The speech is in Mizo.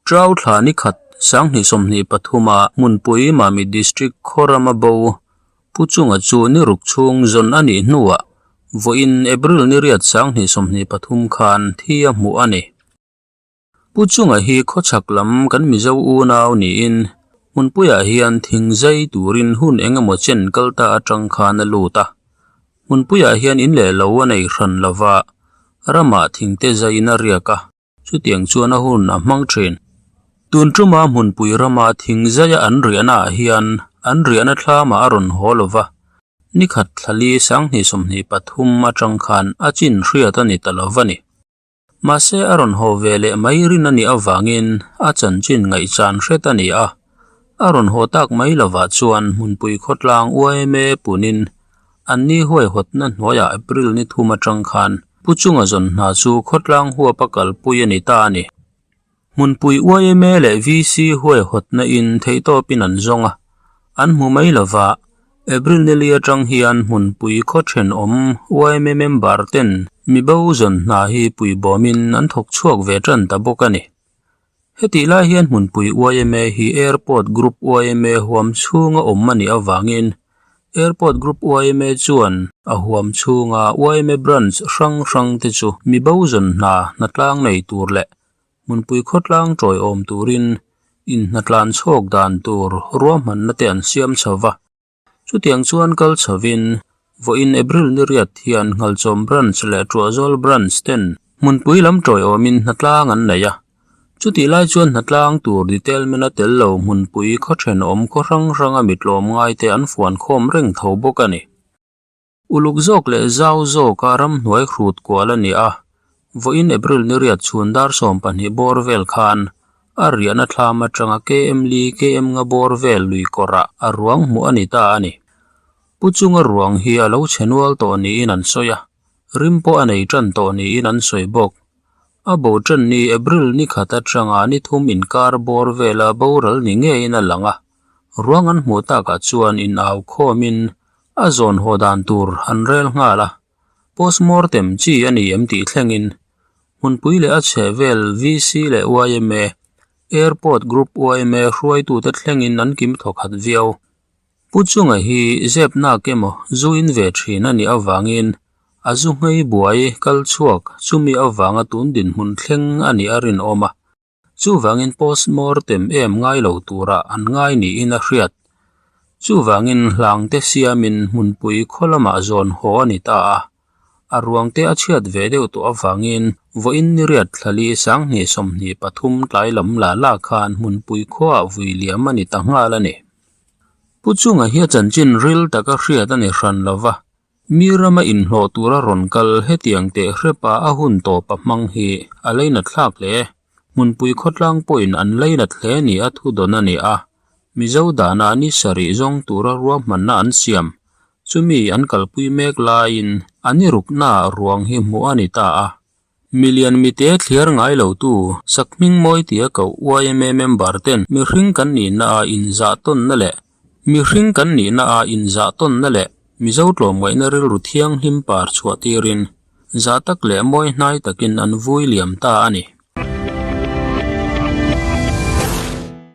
Trau thla ni khat 2023 a hmunpui Mamit District khawrama bo Pu Chunga chu ni ruk chhung zawn a nih hnuah vawiin April ni riat 2023 khan thi a hmuh a ni. Pu Chunga hi khawchhak lam kan Mizo unau niin hmunpuiah hian thing zai turin hun eng emaw chen kal ta atang khan a lut a. Hmunpuiah hian in leh lo a nei hran lova ramah thingte zaiin a riak a. Chutiang chuan a hun a hmang thin. Tun tuma hmunpui rama thing zaia an riahna ah hian an riahna thlamah a rawn haw lo va, ni khat thlali 2023 atang khan a chin hriat a ni ta lo va ni. Mahse a rawn haw ve leh mai rin a nih avangin a chanchin ngaihchan hret a ni a, a rawn haw tak mai lovah chuan hmunpui khawtlang yma punin An ni huaihawtna hnuaiah April ni thum atang khan Pu Chunga zawn hna chu khawtlang huapa kalpui a ni ta a ni. Hmunpui yma leh VC huaihawtna in theihtawpin an zawng a, an hmu mai lova, April ni li atang hian hmunpui khaw thenawm yma member ten mibo zawn hna hi puibawmin an thawk chhuak ve tan ta bawk a ni. Hetih lai hian hmunpui yma hi Airport Group yma huam chhunga awm a nih avangin Airport Group yma chuan a huam chhunga yma branch hrang hrang te chu mi bo zawn hna hnatlang nei tur leh hmunpui khawtlang tawiawm turin inhnatlan chhawk dan tur ruahmanna te an siam chho va. Chutiang chuan kal chhovin, vawiin April ni riat hian Nghalchawm Branch leh Tuahzawl Branch ten hmunpui lam tawiawmin hnatlang an nei a. Chutih lai chuan hnatlang tur detailment a tel lo hmunpui khaw thenawm khaw hrang hranga mi tlawm ngaite an fuan khawm reng tho bawk a ni. Uluk zawk leh zau zawka ramhnuai hrut kual a ni a, vawiin April ni riat chhun dar 12 bawr vel khan a riahna thlam atanga KM li KM nga bawr vel lui kawrah a ruang hmuh a ni ta a ni. Pu chunga ruang hi a lo chhe nual tawh niin an sawi a, rim pawh a nei tan tawh niin an sawi bawk. A bo tan ni April ni khat atanga ni thum inkar bawr vela boral ni ngeiin a lang a, ruang an hmuh takah chuan inau khawmin A zawn haw dan tur an rel nghal a, postmortem chi a ni em tih thlengin hmunpui leh a chhehvel VC leh yma, Airport Group yma hruaitute thlengin an kim thawkhat viau. Pu Chunga hi zep nak emaw zu in ve thin a nih avangin a zu nghei buai kal chhuak chumi avanga tun dinhmun thleng a nih a rinawm a. Chuvangin postmortem em ngai lo tura an ngai niin a hriat. Chuvangin hlangte siamin hmunpui khaw lamah zawn haw a ni ta a. A ruangte a chhiat ve deuh tawh avangin vawiin ni riat thlali 2023 tlai lam la la khan hmunpui khuaah vui liam a ni ta nghal a ni. Pu Chunga hi a chanchin ril taka hriat a ni hran lova, Mi rama inhlawh tura rawn kal hetiang teh hrepa a hun tawp a hmang hi a leinat thlak hle. Hmunpui khawtlang pawhin an leinat hle ni a thu dawn a ni a, Mizo dana ni sarih zawng tura ruahmanna an siam. Chumi an kalpui mek laiin a ni ruknaah ruang hi hmuh a ni ta a. Milian mite thliar ngai lotu Sakhming Mawi tia koh yma member ten mihring kan nihna a inzah tawnna leh mihring kan nihna a inzah tawnna leh Mizo tlawmngaihna rilru thianghlim par chhuah tirin zah tak leh mawi hnai takin an vui liam ta a ni.